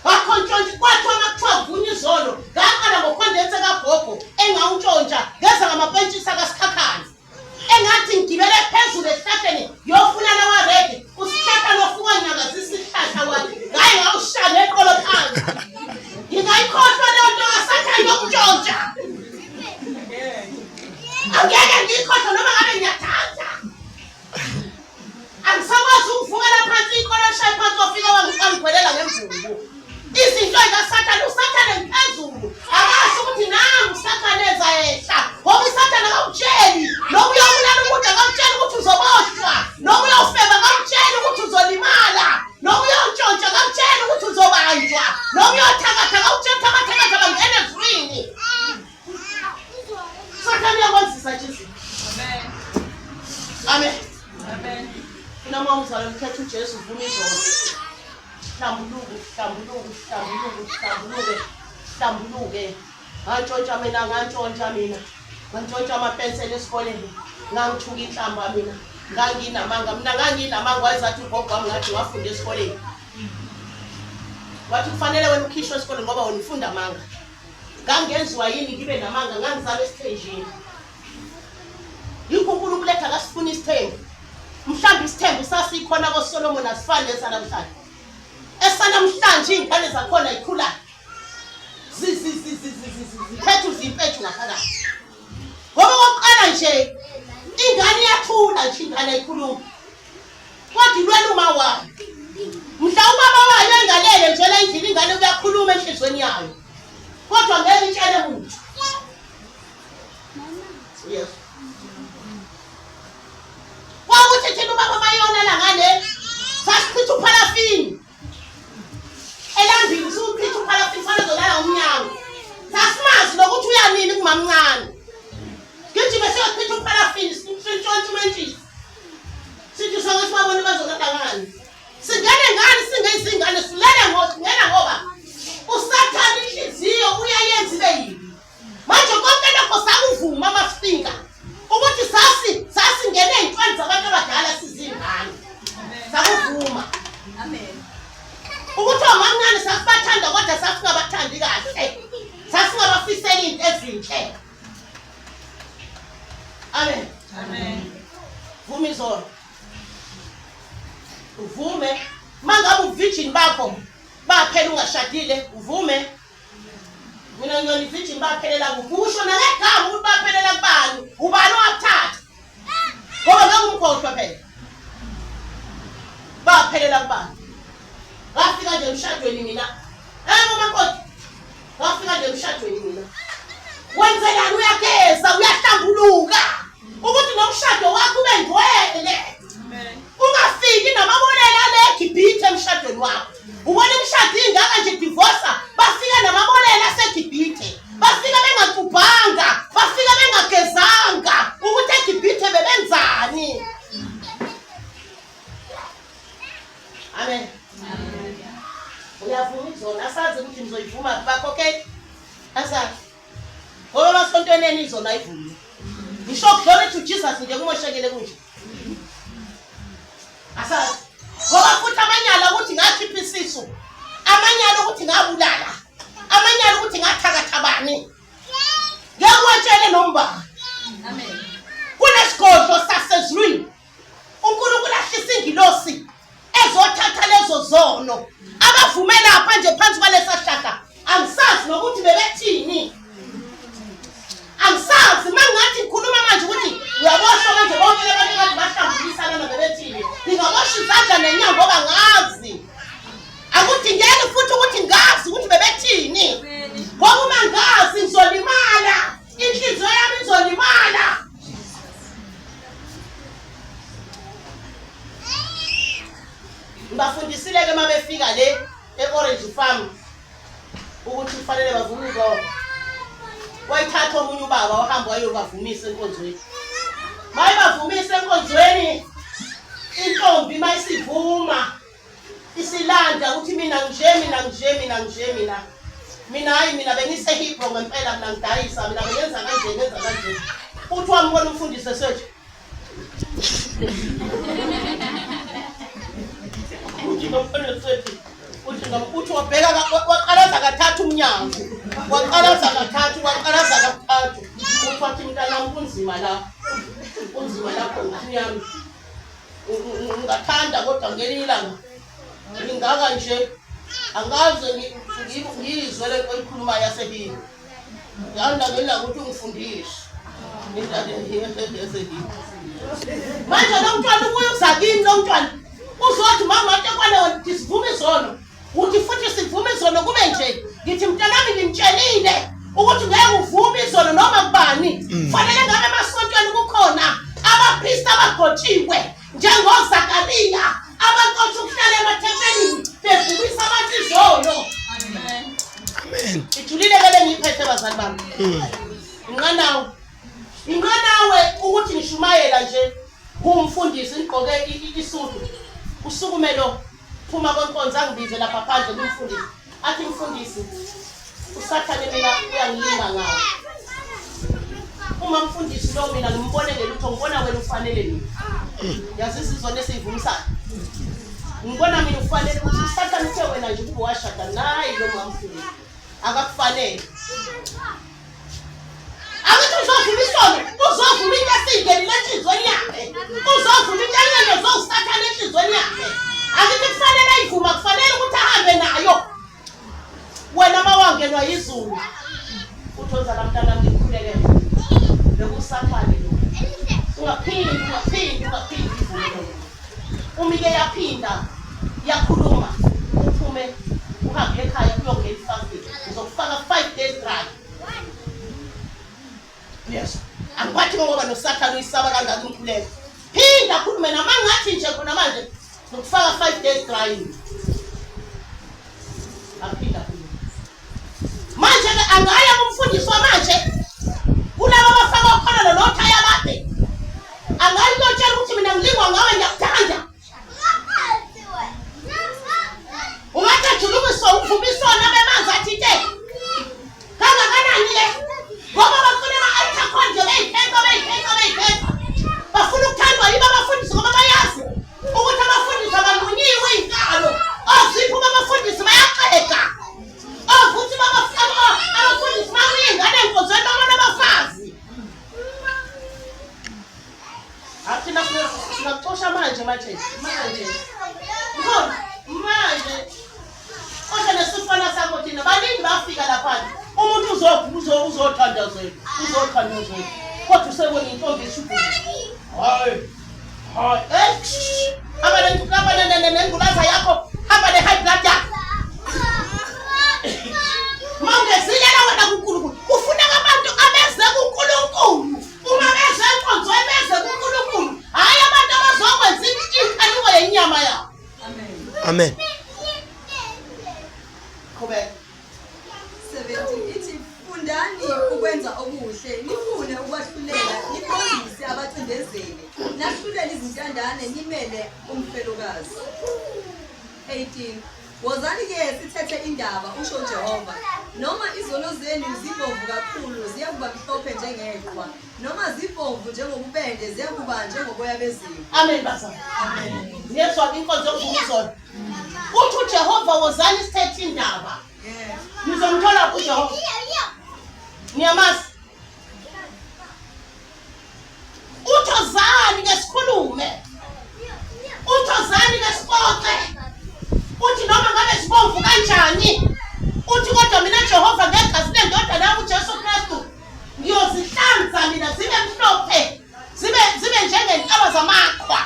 [SPEAKER 1] Ngakho ntshontsha kwathiwa makuthiwa kuvunywa izolo ngaqala ngokhondense kagogo engawuntshontsha ngeza ngamapentshisi akasikhakhane. Engathi ngigibele phezulu esihlahleni ngiyofuna lawa redi usihlahla lofuka nyakazisa isihlahla wathi ngaye ngawushaya ngeqolo phansi. Ngingayikhohlwa leyo nto kasathane yokuntshontsha. Angeke ngiyikhohlwe noma ngabe ngiyathanda. Angisakwazi ukuvukela phansi ikolo eshaye phansi wafika wangikhwelela ngemvubu. Izinto zikaSathane, uSathane ngiphezulu. Akasho ukuthi nangu uSathane eza ehla. Ngoba uSathane akakutsheli. Noma uyobulala umuntu akakutsheli ukuthi uzoboshwa. Noma uyofeba akakutsheli ukuthi uzolimala. Noma uyontshontsha akakutsheli ukuthi uzobanjwa. Noma uyothakatha akakutsheli ukuthi abathakatha bangena ezulwini. Sathane uyakwazisa nje izinto. Amen. Amen. Amen. Funa uma umzalwane ukhetha uJesu uvuma izono. Hlambuluke, hlambuluke, hlambuluke, hlambuluke, hlambuluke. Ngantshontsha mina, ngantshontsha mina. Ngantshontsha amapensela esikoleni. Ngangithuka inhlamba mina. Nganginamanga mina nganginamanga wayezathi ugogo wami ngathi wafunda esikoleni. Wathi kufanele wena ukhishwe esikoleni ngoba wena ufunda amanga. Ngangenziwa yini ngibe namanga ngangizalwa esithenjini. Yikho uNkulunkulu ethi akasifuni isithembu. Mhlawumbe isithembu sasikhona koSolomon asifani nesanamhlanje. Esanamhlanje iy'ngane zakhona yikhula ziphethe uzimpethu ngaphakathi. Ngoba okokuqala nje ingane iyathula nje ingane ayikhulumi. Kodwa ilwela uma wayo. Mhla ubaba wayo engalele nje la endlini ingane uyakhuluma enhlizweni yayo. Kodwa ngeke itshele muntu. Yes. Kwakuthi thina ubaba mayona la ngale sasichitha upharafini. Elambini usuchitha upharafini fanele uzolala ngomnyango. Sasimazi nokuthi uyanini kumamncane. Gijime siyochitha upharafini sintshontshe umentshisi. Sithi sonke sibabone bazolala ngani. Singene ngani singeyizingane silele ngo singena ngoba usathane inhliziyo uyayenza ibe yibi. Manje konke lokho sakuvuma masifika ukuthi sasi sasingene ey'ntweni zabantu abadala sizingane. Sakuvuma.
[SPEAKER 2] Amen.
[SPEAKER 1] Ukuthi omamncane sasibathanda kodwa sasingabathandi kahle. Sasingabafiseli into ezinhle. Amen.
[SPEAKER 2] Amen.
[SPEAKER 1] Vuma izolo. Uvume mangabe uvirgin bakho baphela ungashadile uvume. Mina ngiyona ivirgin baphelela kuphi? Usho nangegama ukuthi baphelela kubani? Ubani owakuthatha? Ngoba ngeke umkhohlwe phela. Baphelela kubani? Ngafika nje emshadweni mina. Eh umakoti. Ngafika nje emshadweni mina. Wenzelani uyageza, uyahlambuluka. Ukuthi nomshado wakho ube ngcwele. Ungafiki namabolela ale eGibhithe emshadweni wakho. Ubona imishado ingaka nje divorce bafika namabolela aseGibhithe. Bafika bengacubhanga, bafika bengagezanga ukuthi eGibhithe bebenzani. Amen. Uyavuma izona asazi ukuthi nizoyivuma bakho okay? Asazi. Ngoba emasontweni enu izona ayivunywa. Ngisho glory to Jesus nje kumoshekele kunje. Asazi. Ngoba futhi amanyala ukuthi ngakhipha isisu. Amanyala ukuthi ngabulala. Amanyala ukuthi ngathakatha bani. Ngeke uwatshele noma
[SPEAKER 2] Amen.
[SPEAKER 1] Kunesigodlo sasezulwini. uNkulunkulu ahlisa ingilosi ezothatha lezo zono abavume lapha nje phansi kwalesa hlahla. Angisazi nokuthi bebethini. Angisazi uma ngingathi ngikhuluma manje ukuthi uyaboshwa manje bonke labantu kade bahlambulisa lana bebethini. Ngingaboshwa izandla nenyawo ngoba ngazi. Akudingeki futhi ukuthi ngazi ukuthi bebethini. Ngoba uma ngazi ngizolimala. Inhliziyo yami izolimala. Ngibafundisile-ke uma befika le e-Orange Farm ukuthi kufanele bavume izono. Wayithatha omunye ubaba wahamba wayobavumisa enkonzweni. Mayibavumisa enkonzweni intombi mayisivuma isilanda ukuthi mina nje mina nje mina nje mina mina hayi mina bengisehibro ngempela mina ngidayisa mina bengenza kanje ngenza kanje uthi wambona umfundisi esethi uthi ngomfundisi esethi uthi uthi wabheka waqalaza kathathu umnyango waqalaza kathathu waqalaza kathathu uthi wathi mntanami kunzima la kunzima lapho ngiyami ngingathanda kodwa ngelinye ilanga ngingaka nje angaze ngiyizwe le nto oyikhulumayo yasehini ngihanda ngelanga ukuthi ungifundise manje lo mntwana ubuye uza kimi lo mntwana uzothi mama watekwane wena sivume izono uthi futhi sivume izono kube nje ngithi mntanami ngimtshelile ukuthi ngeke uvume izono noma kubani mm. fanele ngabe emasontweni kukhona abapristi abagcotshiwe njengozakariya abaqotha ukuhlala emathempelini bevumisa abantu izono
[SPEAKER 4] amen
[SPEAKER 1] ijulile ke le ngiyiphethe bazali bami mm. inqanawe inqanawe ukuthi ngishumayela nje ngumfundisi ngigqoke isudu usukume lo phuma kwenkonzo angibize lapha phandle kumfundisi athi mfundisi usathane mina uyangilinga ngawo uma mfundisi lo mina ngimbone ngelutho ngibona wena ufanele mina yazi isizona esiyivumisayo ngibona mina ufanele ukuthi usathane uthe wena nje kube washada nayi lo mamfundisi akakufanele Angithi uzovuma isono, uzovuma into esingenile enhliziyweni yakhe. Uzovuma into enyenyezwe uSathane enhliziyweni yakhe. Angithi kufanele ayivuma, kufanele ukuthi ahambe nayo. Wena uma wangenwa yizulu, uthi ozala mntanami ngikhulekele. Bekusathane lo. Ungaphindi, ungaphindi, ungaphindi ivume lo. Uma ike yaphinda yakhuluma, uphume uhambe ekhaya uyongena ifasting. Ngizokufaka 5 days dry. Yes. Angikwathi ngoba noSathane uyisaba kangaka umkhuleko. Phinda khulume nama ngathi nje khona manje ngokufaka 5 days drying. Aphinda khulume. Manje ke angaya kumfundisi wamanje kulabo abafaka ukhona nothaya abade. Angayilotshela ukuthi mina ngilingwa ngawe ngiyakuthanda. Ungathi ajulukiswa uvuma isono abemanzi athi te kangakanani ke ngoba bafuna ama-altar call nje beyikhenca beyikhenca beyikhenca bafuna ukuthandwa yibo abafundisi ngoba bayazi ukuthi abafundisi abanqunyiwe iy'nkalo ozipho babafundisi bayaxega ovuthi abafundisi bakuyingane enkonzweni babona abafazi Athina singakuxosha manje manje manje. Ngkhona manje. Kodwa nesifana sakho thina baningi bafika lapha. Umuntu uzo uzothandazela, uzothandazela. Kodwa usebona intombi ishudu. Hayi. Hayi. Eh. Hamba ne nengculaza yakho, hamba ne high blood yakho. Mawungezile wena kuNkulunkulu. Kufuneka abantu abeze kuNkulunkulu. Uma beze enkonzweni beze kuNkulunkulu, hhayi abantu abazokwenza inkanuko yenyama yabo.
[SPEAKER 4] Amen.
[SPEAKER 1] Qhubeka.
[SPEAKER 2] 17 ithi fundani ukwenza okuhle nifune ukwahlulela niqondise abacindezeli nahlulele izintandane nimele umfelokazi 18 Wozani-ke sithethe indaba, usho uJehova. Noma izono zenu zibomvu kakhulu, ziyakuba mhlophe njengeqhwa, noma zibomvu njengobubende, ziyakuba njengoboya bezimvu.
[SPEAKER 1] Amen bazalwane. Amen. Niyezwa inkonzo yokuvuma izono. Uthi uJehova wozani sithethe indaba. Nizomthola uJehova. Niyamazi. Uthozani ke sikhulume. Uthozani ke sixoxe. Uthi noma ngabe sibomvu kanjani. Uthi Uthi kodwa mina Jehova ngegazi lendodana yami uJesu Kristu ngiyozihlanza mina zibe mhlophe zibe njengentaba zamakhwa.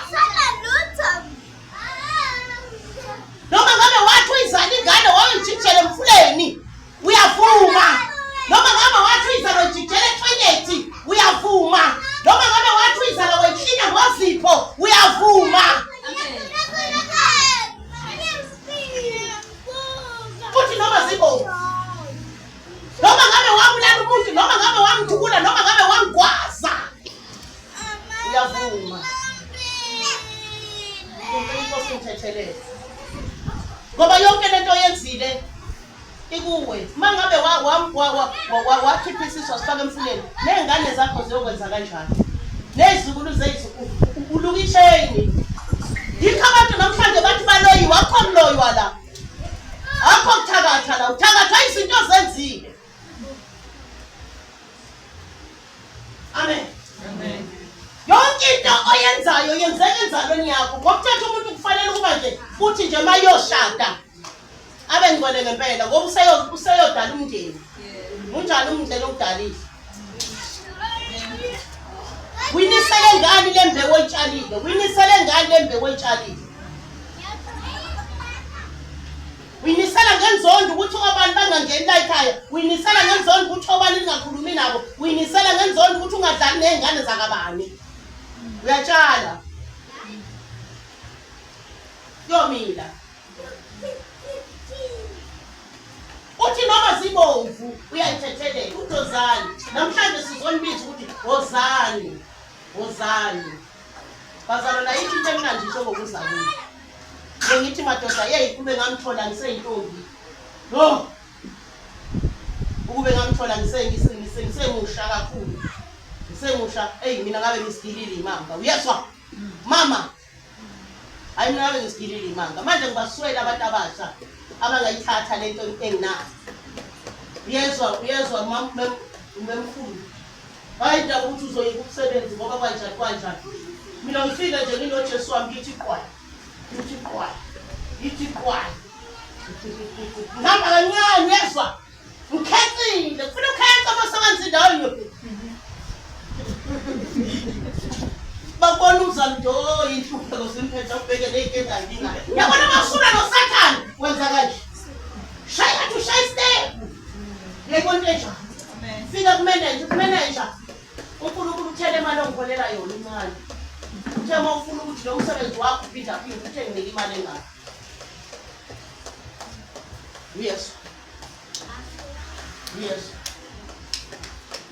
[SPEAKER 1] Noma ngabe wathi uyizala ingane wayojikijela emfuleni uyavuma. Noma ngabe wathi uyizala wayojikijela ethoyilethi uyavuma. Noma ngabe wathi uyizala wayiklinya ngozipho uyavuma. Futhi noma zibomvu, noma ngabe wabulala umuntu, noma ngabe wamthukula, noma ngabe wamgwaza uyavuma. Inkosi ngithethelele, ngoba yonke lento oyenzile ikuwe. Uma ngabe wakhipha isisu wasifaka emfuleni, ney'ngane zakho ziyokwenza kanjalo, ney'zukulu zey'zukulu uluka isheyini. Yikho abantu namhlanje bathi baloyiwe. Akho kuloywa la, akho kuthakatha la, uthakatha izinto ozenzile. Amen. Yonke into oyenzayo yenzeka enzalweni yakho. Ngokuthatha umuntu kufanele ukuba nje futhi nje mayoshada abe ngcwele ngempela, ngoba useyodala umndeni. Unjani umndeni okudalile? Uyinisele ngani le mbewu oyitshalile? Uyinisele ngani le mbewu oyitshalile? Uyinisela ngenzondo ukuthi obani bangangeni la ekhaya. Uyinisela ngenzondo ukuthi obani ningakhulumi nabo. Uyinisela ngenzondo ukuthi ungadlali ney'ngane zakabani. Uyatshala. Kuyomila. Uthi noma zibomvu uyayithethelela. Uthi wozani. Namhlanje sizonibiza ukuthi wozani. Wozani. Bazalwana, ayikho into emnandi njengokuza kuyo. Ngithi madoda, yeyi kube ngamthola ngiseyintombi. No. Ukube ngamthola ngisemusha kakhulu. Ngisemusha, eyi mina ngabe ngisigilile imanga. Uyezwa? Mama. Hayi mina ngabe ngisigilile imanga. Manje ngibaswele abantu abasha abangayithatha lento enginayo. Uyezwa, uyezwa memkhulu. Hayi indaba ukuthi uzoyeka umsebenzi ngoba kanjani kanjani. Mina ngifika nje nginoJesu wami ngithi qwayi. Ngithi qwayi. Ngithi qwayi. Ngihamba kancane uyezwa. Ngikhecile, kufuna ukheca uma usebenza indawo yophi. Babona umzali nje oh inhlupheko simphethe ubheke ney'nkinga nkinga. Yabona masula noSathane wenza kanje. Shaya ngathi ushaya isitepu. Yayibona into enjani? Fika kumeneja, kumeneja. uNkulunkulu uthele imali ongiholela yona incane. Uthe uma ufuna ukuthi lo msebenzi wakho uphindaphinde uthe nginike imali engaka. Uyesu. Uyesu.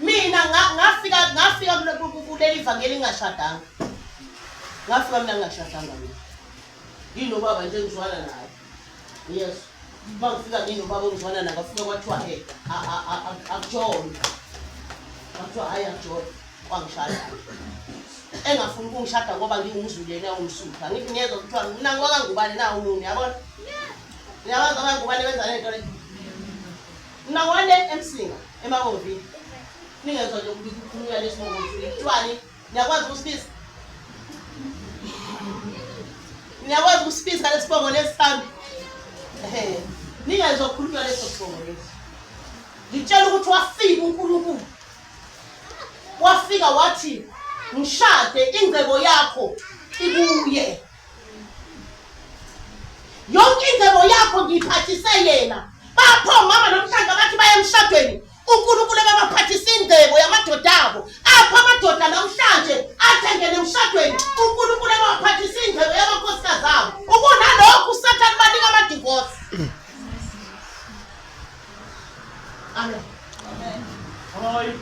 [SPEAKER 1] Mina ngafika kuleli vangeli ngingashadanga. Ngafika mina ngingashadanga mina. Nginobaba nje ngizwana naye. Yes. Uma ngifika nginobaba engizwana naye kwafika kwathiwa he akujolwe. Kwathiwa hhayi akujolwe. Kwangishada. Engafuni ukungishada ngoba ngiwumZulu yena ewumSuthu. Angithi ngiyezwa kuthiwa mina ngiwakangubane na umuntu yabona? Niyabazi abangubane benza lento le. Mina ngiwale eMsinga eMabomvini. Ningezwa nje kukhulunywa lesibongo kuthiwani? Niyakwazi ukusibiza? Niyakwazi ukusibiza lesibongo lesami? Ehe. Ningezwa kukhulunywa leso sibongo lesi. Ngitshela ukuthi wafika uNkulunkulu. Wafika wathi ngishade ingcebo yakho ibuye. Yonke ingcebo yakho ngiyiphathise yena. Bapho mama namhlanje abathi baye emshadweni uNkulunkulu ebabaphathisa ingcebo yamadoda abo. Apho amadoda namhlanje athengene emshadweni uNkulunkulu ebabaphathisa ingcebo yamakhosikazi abo. Ukunalokhu uSathane banika ama-divorce. Amen. Hayi.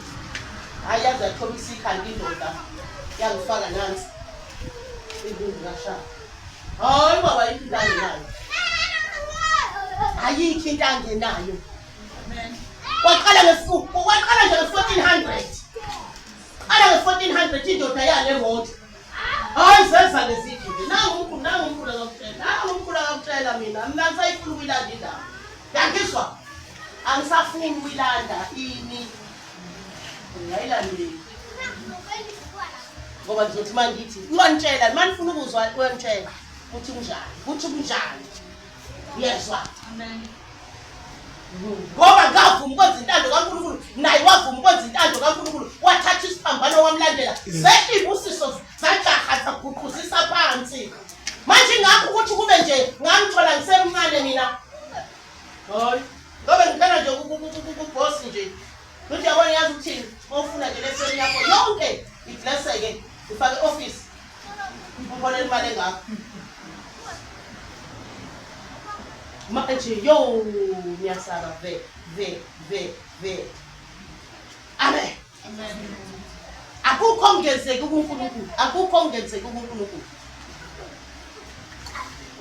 [SPEAKER 1] Hayi yaze yathobisa ikhanda indoda. Yangifaka nansi. Inkunzi kaShaka. Hayi baba ayikho into angenayo. Ayikho into angenayo. Waqala waqala nje nge-1400. Qala nge-1400 indoda yale moto. Hayi zenza leziphi nje. Nangu umkhulu, nangu umkhulu akakutshela. Nangu umkhulu akakutshela mina. Mina ngisayifuna ukuyilanda indaba. Yangizwa? Angisafuni ukuyilanda ini. Ngingayilandeli. Ngoba ngizothi uma ngithi uyonitshela, uma nifuna ukuzwa uyonitshela ukuthi kunjani, ukuthi kunjani. Uyezwa? Amen. Ngoba ngavuma ukwenza intando kaNkulunkulu, naye wavuma ukwenza intando kaNkulunkulu, wathatha isiphambano wamlandela. Zehla izibusiso zajaha zaguquzisa phansi. Manje ngakho ukuthi kube nje ngamthola ngisemncane mina. Hayi, ngoba ngicela nje ku-boss nje. Ngithi yabona yazi ukuthini, uma ufuna nje le foni yakho yonke iblesseke, ifake office. Uholela imali engaka. Manje yo ngiyasaba ve ve ve ve. Amen. Amen. Akukho okungenzeki kuNkulunkulu. Akukho okungenzeki kuNkulunkulu.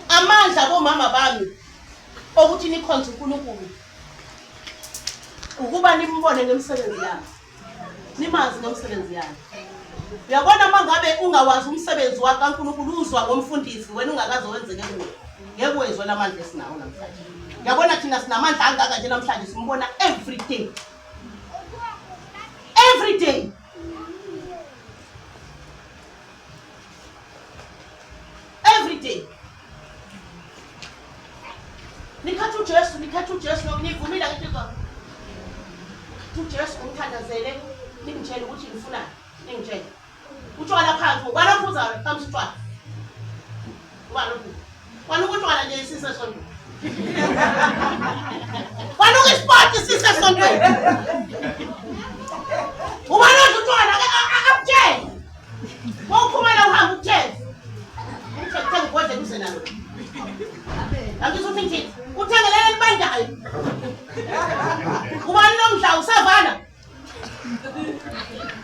[SPEAKER 1] Amandla bomama bami okuthi nikhonze uNkulunkulu ukuba nimbone ngemisebenzi yakhe. Nimazi ngomsebenzi yakhe. Uyabona uma ngabe ungawazi umsebenzi wakaNkulunkulu uzwa ngomfundisi wena ungakaze wenzeke kuwe. Ngeke wezwe lamandla esinawo namhlanje. Uyabona thina sinamandla angaka nje namhlanje simbona every day. Every day. Every day. Nikhatha uJesu, nikhatha uJesu nivumile ngithi khatha uJesu umthandazele ningitshele ukuthi nifunani, ningitshele. Utshwala phansi, ubani ophuzayo phambi utshwala? Ubani ophuzayo? Kwanuka utshwala nje isise esontweni. Kwanuka isipoti isise esontweni. Ubani odla utshwala ke akutshele. Mawuphuma la uhamba ukutshele. Uthenga uthenga ibhodlela uze nalo. Angisho ukuthi ngithini? Uthenge leli elibandayo. Ubani lo mdla usavana?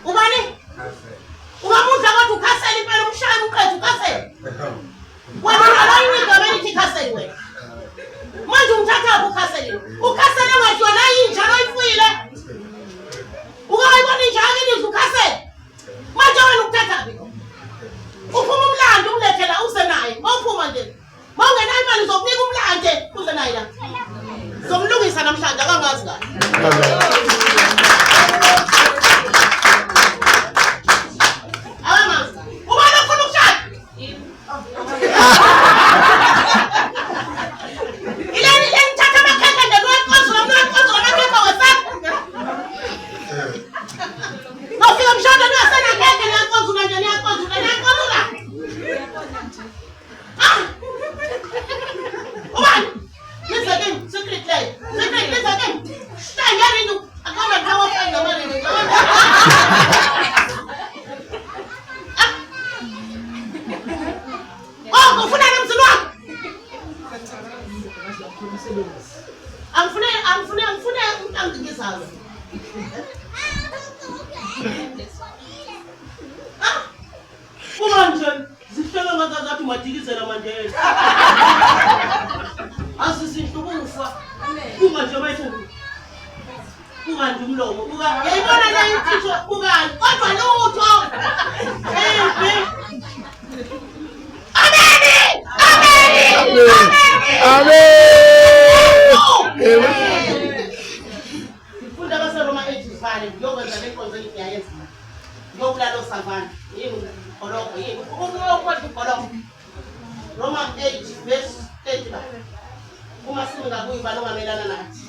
[SPEAKER 1] Ubani? Ungamudla kodwa ukhasele impela umshaya umqede ukhasele. Wena unalo yini igama elithi khasele wena? Manje umthathaphi ukhasele? Ukhasele wadliwa nayinja oyifuyile. Ukayibona inja yakini ukhasele. Manje wena ukuthathaphi? Uphuma umlando umlethe la uze naye. Mawuphuma nje. Mawungenayo imali uzokunika umlande uze naye la. Zomlungisa namhlanje akangazi kahle. Akangazi kahle. Ubani ofuna ukushada? Ileni ileni thatha amakhekhe nje niwaqozula niwaqozula amakhekhe wesakho. Nofika mshado ningasenakhekhe niyaqozula nje niyaqozula niyaqozula. Ah! Ubani? Nize kimi, secret leyo. Secret nize kimi. Hlangene into akona ndawo ofenda manje. Ah! Oh, ufuna nomzini wakho? Angifune angifune angifune umuntu angikizayo. Ah! Kumanje zihleke ngazathi umadikizela Mandela. Asizinhle ukufa. Kunga nje mayithi kunga nje umlomo. Buka yayibona le imfihlo bukani kodwa lutho. Embi. Ameni! Ameni!
[SPEAKER 4] Amen.
[SPEAKER 1] Amen. Ngifunda abaseRoma 8 zivale ngiyokwenza le nkonzo engiyayenza. Ngiyobulala osavana. Yini ugologo yini? Ukodla ugologo. Roma 8 verse 30 ba. Uma singakuyi ubani ongamelana nathi.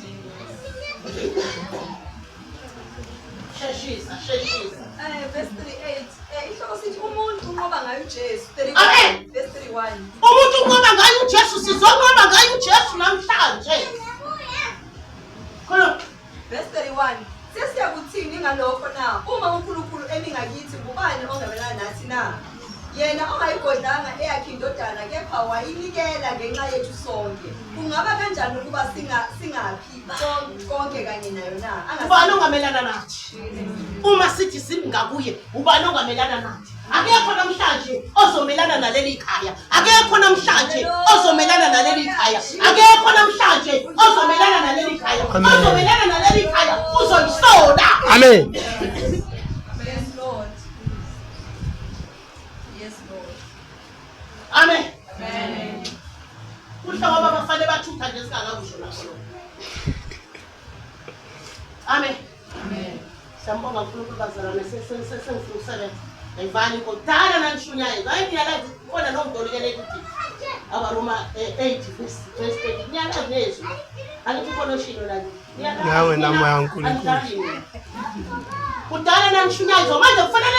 [SPEAKER 1] Sheshisa, sheshisa.
[SPEAKER 2] Verse 38. Ihloko sithi umuntu unqoba ngayo uJesu. 31.
[SPEAKER 1] Amen.
[SPEAKER 2] Verse 31.
[SPEAKER 1] Umuntu unqoba ngayo uJesu, sizonqoba ngayo uJesu namhlanje. Khuluma.
[SPEAKER 2] Verse 31. Sesiyakuthini ngalokho na? Uma uNkulunkulu emi ngakithi, ngubani ongamelana nathi na? Yena ongayigodlanga eyakhe indodana kepha wayinikela ngenxa yethu sonke. Kungaba kanjani ukuba singaphi konke kanye nayo na?
[SPEAKER 1] Ubani ongamelana nathi? Uma sithi singakuye, ubani ongamelana nathi? Akekho namhlanje ozomelana naleli khaya. Akekho namhlanje ozomelana naleli khaya. Akekho namhlanje ozomelana naleli khaya. Ozomelana naleli khaya uzoyisola.
[SPEAKER 4] Amen.
[SPEAKER 2] Yes Lord. Yes Lord.
[SPEAKER 1] Amen.
[SPEAKER 2] Amen.
[SPEAKER 1] Kuhle ngoba bafane bathutha nje singakakusho nakho lokho. Amen.
[SPEAKER 2] Amen.
[SPEAKER 1] Siyambonga uNkulunkulu bazalwane sengifuna ukusebenza. Ayivani kudala nanishunyayezwa. Hayi ngiyalazi khona nongitolikele ukuthi abaRoma 8 verse 30. Ngiyalazi nezwi. Angithi ukhona oshilo la.
[SPEAKER 4] Nawe namoya kaNkulunkulu.
[SPEAKER 1] Anidlali mina. Kudala nanishunyayizwa manje kufanele.